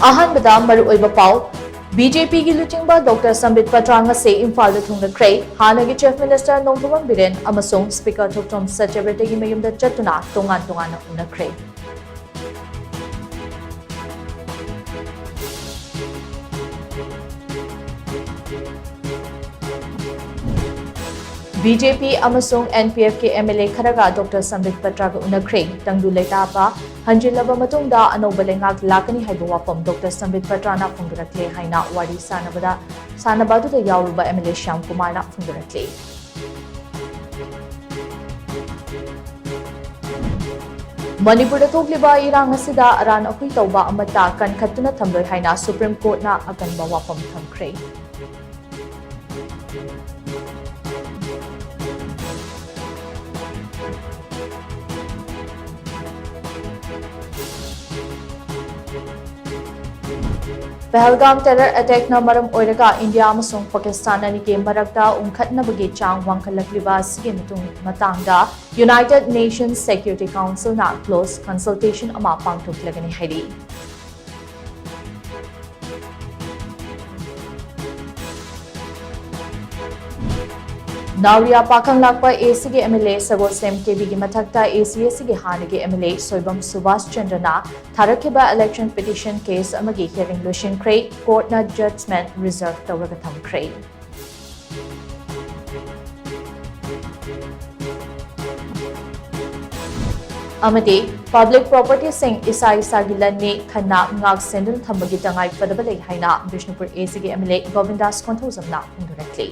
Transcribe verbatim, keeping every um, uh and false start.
ꯑꯍꯥꯟꯕꯗ ꯃꯔꯨꯑꯣꯏꯕ ꯄꯥꯎ, ꯕꯤ ꯖꯦ ꯄꯤꯒꯤ ꯂꯨꯆꯤꯡꯕ ꯗꯣꯛꯇꯔ ꯁꯝꯕꯤꯠ ꯄꯇ꯭ꯔꯥ ꯉꯁꯤ ꯏꯝꯐꯥꯜꯗ ꯊꯨꯡꯂꯈ꯭ꯔꯦ꯫ ꯍꯥꯟꯅꯒꯤ Chief Minister ꯅꯣꯡꯊꯣꯝꯕꯝ ꯕꯤꯔꯦꯟ ꯑꯃꯁꯨꯡ Speaker ꯊꯣꯛꯆꯣꯝ ꯁꯇ꯭ꯌꯕ꯭ꯔꯇꯒꯤ ꯃꯌꯨꯝꯗ ꯆꯠꯇꯨꯅ ꯇꯣꯉꯥꯟ ꯇꯣꯉꯥꯟꯅ ꯎꯅꯈ꯭ꯔꯦ꯫ ꯕꯤ ꯖꯦ ꯄꯤ ꯑꯃꯁꯨꯡ ꯑꯦꯟ ꯄꯤ ꯑꯦꯐ ꯀꯤ ꯑꯦꯝ ꯑꯦꯜ ꯑꯦ ꯈꯔꯒ ꯗꯣꯛꯇꯔ ꯁꯝꯕꯤꯠ ꯄꯇ꯭ꯔꯥꯒ ꯎꯅꯈ꯭ꯔꯦ꯫ ꯇꯪꯗꯨ ꯂꯩꯇꯥꯕ ꯍꯟꯖꯤꯜꯂꯕ ꯃꯇꯨꯡꯗ ꯑꯅꯧꯕ ꯂꯩꯉꯥꯛ ꯂꯥꯛꯀꯅꯤ ꯍꯥꯏꯕ ꯋꯥꯐꯝ ꯗꯣꯛꯇꯔ ꯁꯝꯕꯤꯠ ꯄꯇ꯭ꯔꯥꯅ ꯐꯣꯡꯗꯣꯔꯛꯂꯦ ꯍꯥꯏꯅ ꯋꯥꯔꯤ ꯁꯥꯟꯅꯕꯗ, ꯁꯥꯟꯅꯕ ꯑꯗꯨꯗ ꯌꯥꯎꯔꯨꯕ ꯑꯦꯝ ꯑꯦꯜ ꯑꯦ ꯁ꯭ꯌꯥꯝ ꯀꯨꯃꯥꯔꯅ ꯐꯣꯡꯗꯣꯔꯛꯂꯤ꯫ ꯃꯅꯤꯄꯨꯔꯗ ꯊꯣꯛꯂꯤꯕ ꯏꯔꯥꯡ ꯑꯁꯤꯗ ꯑꯔꯥꯟ ꯑꯍꯨꯏ ꯇꯧꯕ ꯑꯃꯠꯇ ꯀꯟꯈꯠꯇꯨꯅ ꯊꯝꯂꯣꯏ ꯍꯥꯏꯅ ꯁꯨꯄ꯭ꯔꯤꯝ ꯀꯣꯔꯠꯅ ꯑꯀꯟꯕ ꯋꯥꯐꯝ ꯊꯝꯈ꯭ꯔꯦ꯫ ꯄꯍꯜꯒꯥꯝ terror attack ꯅ ꯃꯔꯝ ꯑꯣꯏꯔꯒ ꯏꯟꯗꯤꯌꯥ ꯑꯃꯁꯨꯡ ꯄꯥꯀꯤꯁꯇꯥꯟ ꯑꯅꯤꯒꯤ ꯃꯔꯛꯇ ꯎꯪꯈꯠꯅꯕꯒꯤ ꯆꯥꯡ ꯋꯥꯡꯈꯠꯂꯛꯂꯤꯕ ꯑꯁꯤꯒꯤ ꯃꯇꯨꯡ, ꯃꯇꯥꯡꯗ United Nations Security Council ꯅ close consultation ꯑꯃ ꯄꯥꯡꯊꯣꯛꯂꯒꯅꯤ ꯍꯥꯏꯔꯤ꯫ ꯅꯥꯎꯔꯤꯌꯥ ꯄꯥꯈꯪ ꯂꯥꯛꯄ ꯑꯦ ꯁꯤꯒꯤ ꯑꯦꯝ ꯑꯦꯜ ꯑꯦ ꯁꯒꯣꯜꯁꯦꯝ ꯀꯦꯕꯤꯒꯤ ꯃꯊꯛꯇ ꯑꯦ ꯁꯤ ꯑꯦ ꯁꯤꯒꯤ ꯍꯥꯟꯅꯒꯤ ꯑꯦꯝ ꯑꯦꯜ ꯑꯦ ꯁꯣꯏꯕꯝ ꯁꯨꯕꯥꯁ ꯆꯟꯗ꯭ꯔꯅ ꯊꯥꯔꯛꯈꯤꯕ election petition case ꯑꯃꯒꯤ hearing ꯂꯣꯏꯁꯤꯟꯈ꯭ꯔꯦ꯫ Court ꯅ judgment reserve ꯇꯧꯔꯒ ꯊꯝꯈ꯭ꯔꯦ꯫ ꯑꯃꯗꯤ public property ꯁꯤꯡ ꯏꯁꯥ ꯏꯁꯥꯒꯤ ꯂꯟꯅꯤ, ꯈꯟꯅ ꯉꯥꯛ ꯁꯦꯟꯗꯨꯟ ꯊꯝꯕꯒꯤ ꯇꯉꯥꯏ ꯐꯗꯕ ꯂꯩ ꯍꯥꯏꯅ ꯕꯤꯁꯅꯨꯄꯨꯔ ꯑꯦ ꯁꯤꯒꯤ ꯑꯦꯝ ꯑꯦꯜ ꯑꯦ ꯒꯣꯕꯤꯟꯗꯥꯁ ꯀꯣꯟꯊꯧꯖꯝꯅ ꯐꯣꯡꯗꯣꯔꯛꯂꯤ꯫